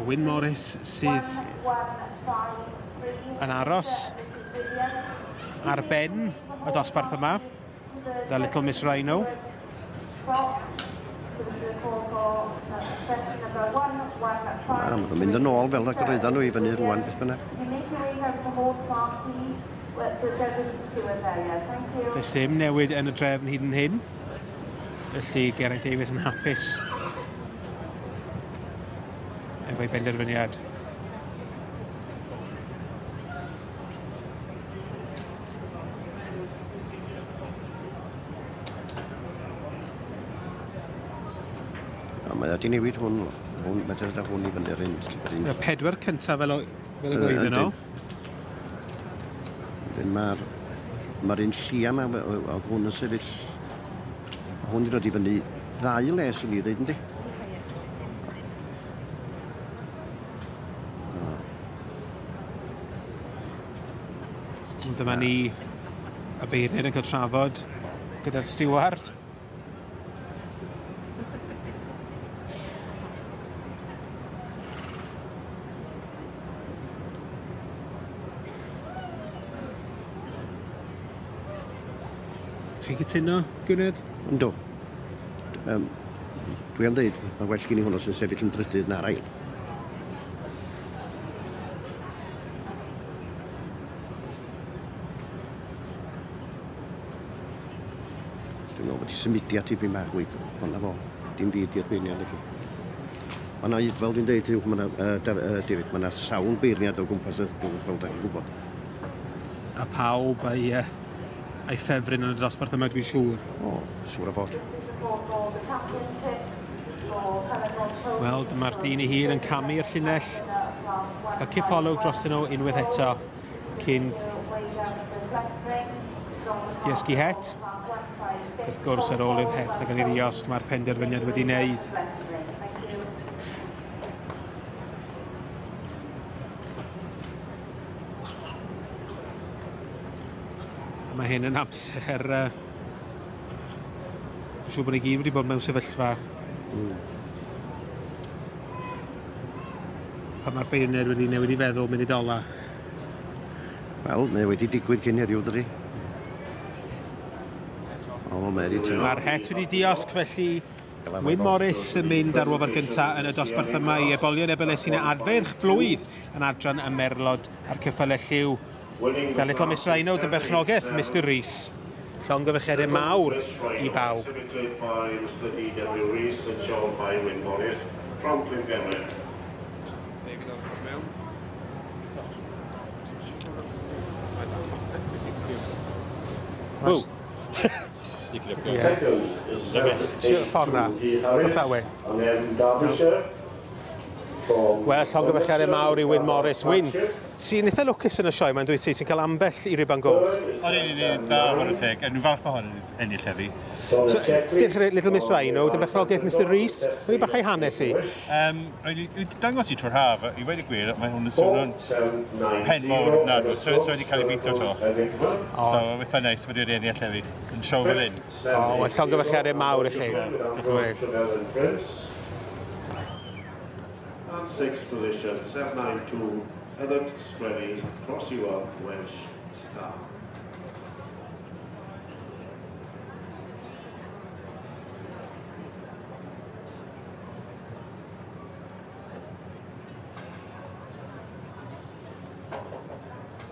Wyn Morris sydd yn aros ar ben y dosbarth yma. The Little Miss Rhino. Na, maen nhw'n mynd yn ôl fel y gyraeddan nhw i fyny rwan, beth bynnag. Does dim newid yn y drefn hyd yn hyn. Felly Geraint Davies yn hapus efo'i benderfyniad. A mae wedi newid hwn. Hwn, mae wedi hwn i fyny'r un. Y pedwar cyntaf fel, fel y oedden nhw. Wedyn mae'r ma un llia yma, oedd hwn yn sefyll, hwn wedi dod i fyny ddau le, swn i ddweud, yndi? Dyma ni y beirniad yn cael trafod gyda'r stiward. Chi'n cytuno, Gwynedd? Yndw. Dwi am ddeud, mae well gen i hwnnw sy'n sefyll yn drydydd na'r ail. Dwi'n meddwl bod i symudiad tipyn bach fwy, ond na fo, dim fi di'r beirniad felly. Mae yna, fel dwi'n dweud, Huw, mae yna, David, mae yna sawl beirniad o gwmpas y bwrdd, fel da chi'n gwybod. A pawb a'i, a'i ffefryn yn y dosbarth yma, dwi'n siŵr. O, siŵr o fod. Wel, dyma'r dyn ei hun yn camu i'r llinell. Cael cipolwg drostyn nhw unwaith eto cyn diosgu het. Wrth gwrs, ar ôl i'r het na gael ei ddiosg, mae'r penderfyniad wedi wneud. A mae hyn yn amser... Dwi'n siŵr bod ni gyd wedi bod mewn sefyllfa. Pan mae'r beirniaid wedi newid i feddwl munud ola. Wel, mae wedi digwydd cyn heddiw, dydy. O, mae wedi tynnu. Mae'r het wedi diosg, felly Wyn Morris yn mynd ar wobr gyntaf yn y dosbarth yma i ebolion Ebolesyn a adferch blwydd yn adran y merlod a'r cyffyle lliw. The Little Miss Rhino, dy berchnogaeth, Mr Rees. Llongyfarchiadau mawr i bawb. Ww. Ffordd na. Put that way. Wel, llongyfarchiadau mawr i Wyn Morris. Wyn, ti'n eitha lwcus yn y sioe mae'n dwyt ti, ti'n cael ambell i riban goch. O'n i'n da, chwarae teg, a dwi'n falch bod hon yn ennill heddi. So, Little Miss Rhino, dy berchnogaeth Mr Rees, o'n i bach o'i hanes i? O'n i dangos i trwy'r haf, i weud y gwir, mae hwn yn swnio'n pen mawr na, so wedi cael ei bito to. So, eitha neis wedi ennill heddi, yn show fel un. O, wel, llongyfarchiadau mawr i chi. Diolch yn fawr. And sixth position, 792, Heather Strellies, Cross You Up, Welsh Star.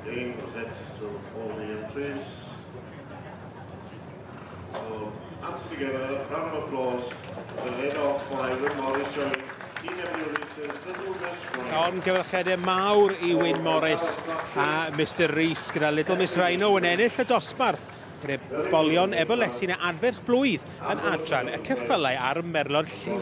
Game presents to all the entries. So, hands together, round of applause, to led off by Wyn Morris showing Llongyfarchiadau mawr i Wyn Morris a Mr Rees gyda Little Miss Rhino yn ennill y dosbarth gyda bolion Ebolesyn a adferch blwydd yn adran y ceffylau a'r merlod lliw.